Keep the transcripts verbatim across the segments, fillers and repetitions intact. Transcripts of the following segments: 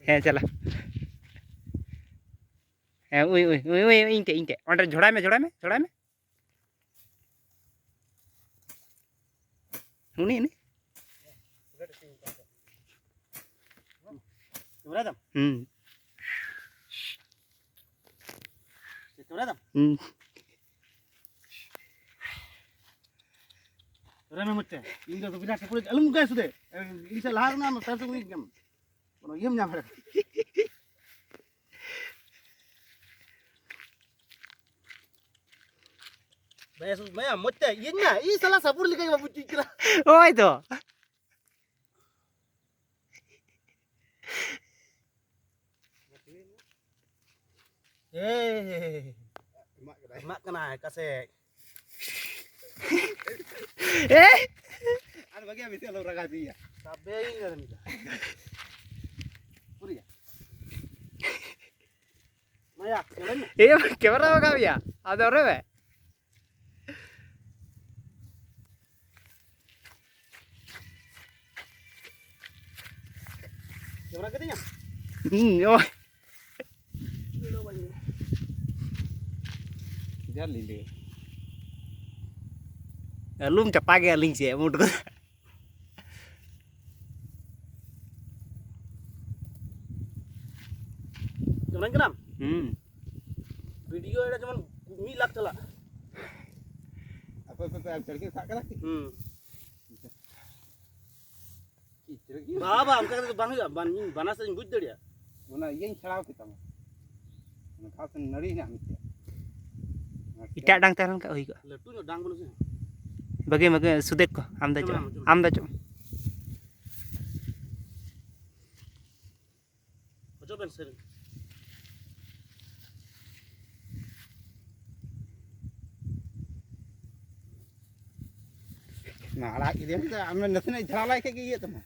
ᱦᱮᱸ, ᱪᱟᱞᱟᱜ᱾ ᱦᱮᱸ, ᱩᱭ, ᱩᱭ, ᱩᱭ, ᱩᱭ, ᱤᱧ ᱴᱷᱮᱡ, ᱤᱧ ᱴᱷᱮᱡ᱾ ᱚᱸᱰᱮ ᱡᱷᱚᱲᱟᱭ ᱢᱮ, ᱡᱷᱚᱲᱟᱭ ᱢᱮ, ᱡᱷᱚᱲᱟᱭ ᱢᱮ᱾ ᱩᱱᱤ, ᱩᱱᱤ᱾ ᱠᱮᱢᱮᱨᱟ ᱫᱟᱢ? ᱦᱩᱸ᱾ ᱠᱮᱢᱮᱨᱟ ᱫᱟᱢ? ᱦᱩᱸ᱾ ᱨᱮ ᱢᱮ ᱢᱚᱡᱽ ᱛᱮ᱾ ᱤᱧ ᱫᱚ ᱵᱤᱨᱟᱴ ᱴᱷᱟᱹᱠᱩᱨ ᱟᱞᱚᱢ ᱚᱱᱠᱟᱭᱟ ᱥᱩᱫᱷᱟᱹ᱾ ᱤᱧ ᱥᱮ ᱞᱟᱦᱟ ᱨᱮᱱᱟᱜ ᱯᱷᱮᱱ ᱥᱮ ᱩᱱᱤ ᱧᱟᱢ᱾ ᱠᱳᱱᱳ ᱤᱭᱟᱹᱢ ᱧᱟᱢ ᱫᱟᱲᱮᱭᱟᱜᱼᱟ᱾ ᱵᱮᱥ, ᱵᱮᱥ, ᱢᱚᱡᱽ ᱛᱮ ᱤᱭᱟᱹᱧ ᱢᱮ᱾ ᱤᱧ ᱥᱟᱞᱟ ᱥᱟᱯᱳᱨᱴ ᱞᱮᱠᱟ ᱜᱮ ᱵᱟᱵᱩ ᱪᱮᱫ ᱠᱟᱱᱟ᱾ ᱦᱳᱭ ᱛᱚ᱾ ᱮᱭ, ᱮᱢᱟᱜ ᱠᱟᱱᱟᱭ ᱚᱠᱟ ᱥᱮᱫ? ᱮᱭ! ᱟᱨ ᱵᱷᱟᱜᱮ ᱵᱮᱥᱤ ᱟᱞᱚᱢ ᱨᱟᱜᱟ ᱫᱤᱭᱟ᱾ ᱥᱟᱵᱮ ᱤᱧ ᱟᱨ ᱢᱤᱫ ᱫᱷᱟᱣ᱾ ᱯᱩᱨᱤᱭᱟ᱾ ᱢᱟᱭᱟ, ᱧᱮᱞᱮᱧ ᱢᱮ᱾ ᱮᱭ, ᱠᱮᱢᱮᱨᱟ ᱵᱟᱜᱟᱣ ᱭᱟ᱾ ᱟᱫᱚ ᱨᱮ ᱵᱮ᱾ ᱠᱮᱢᱮᱨᱟ ᱠᱤᱫᱤᱧᱟ? ᱦᱩᱸ, ᱳᱭ᱾ ᱡᱟ ᱞᱤᱸᱰᱟᱹ᱾ ᱟᱹᱞᱩᱢ ᱪᱟᱯᱟ ᱜᱮ ᱟᱹᱞᱤᱧ ᱪᱮᱫ ᱢᱩᱴ ᱠᱚ᱾ ᱠᱮᱢᱮᱨᱟᱧ ᱠᱟᱱᱟᱢ? ᱦᱩᱸ᱾ ᱵᱷᱤᱰᱤᱭᱳ ᱮᱲᱮ ᱡᱮᱢᱚᱱ ᱢᱤᱫ ᱞᱟᱠᱷ ᱪᱟᱞᱟᱜ᱾ ᱟᱯᱮ, ᱟᱯᱮ, ᱟᱯᱮ, ᱟᱨ ᱪᱟᱹᱲᱠᱤ ᱥᱟᱵ ᱠᱟᱫᱟ ᱠᱤ? ᱦᱩᱸ᱾ ᱪᱤᱛᱨᱟᱹ ᱜᱮ᱾ ᱵᱟ, ᱵᱟ, ᱚᱱᱠᱟ ᱠᱟᱛᱮ ᱫᱚ ᱵᱟᱝ ᱦᱩᱭᱩᱜᱼᱟ᱾ ᱵᱟᱱ-, ᱵᱟᱱᱟᱨ ᱥᱮᱫ ᱤᱧ ᱵᱩᱡᱽ ᱫᱟᱲᱮᱭᱟᱜᱼᱟ᱾ ᱚᱱᱟ ᱤᱭᱟᱹᱧ ᱪᱷᱟᱲᱟᱣ ᱠᱮᱫ ᱛᱟᱢᱟ᱾ ᱚᱱᱟ ᱜᱷᱟᱥ ᱱᱟᱹᱲᱤ ᱦᱮᱱᱟᱜ ᱢᱤᱫᱴᱮᱡ᱾ ᱮᱴᱟᱜ ᱰᱟᱝ ᱛᱟᱦᱮᱸ ᱞᱮᱱ ᱠᱷᱟᱡ ᱦᱩᱭ ᱠᱚᱜᱼᱟ᱾ ᱞᱟᱹᱴᱩ ᱧᱚᱜ ᱰᱟᱝ ᱵᱟᱹᱱᱩᱜ ᱥᱮ? ᱵᱟᱹᱜᱤ, ᱵᱟᱹᱜᱤ, ᱥᱩᱫᱮᱠ ᱠᱚ, ᱟᱢ ᱫᱮᱡᱚᱜ ᱢᱮ, ᱟᱢ ᱫᱮᱡᱚᱜ ᱢᱮ᱾ ᱟᱢ ᱫᱮᱡᱚᱜ ᱢᱮ᱾ ᱚᱪᱚᱜ ᱵᱮᱱ ᱥᱮ᱾ ᱚᱱᱟ ᱟᱲᱟᱜ ᱤᱫᱤ ᱢᱮ, ᱟᱢ ᱱᱟᱥᱮᱱᱟᱜ ᱡᱷᱟᱲᱟ ᱞᱟᱭ ᱠᱷᱟᱡ ᱜᱮ ᱤᱭᱟᱹᱜ ᱛᱟᱢᱟ᱾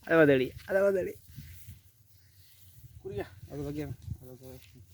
ᱟᱫᱚ ᱵᱟᱝ ᱫᱟᱲᱮᱭᱟᱜ, ᱟᱫᱚ ᱵᱟᱝ ᱫᱟᱲᱮᱭᱟᱜ᱾ ᱠᱩᱲᱤᱭᱟ᱾ ᱟᱫᱚ ᱵᱟᱹᱜᱤᱭᱟᱢ, ᱟᱫᱚ ᱵᱟᱹᱜᱤᱭᱟᱢ᱾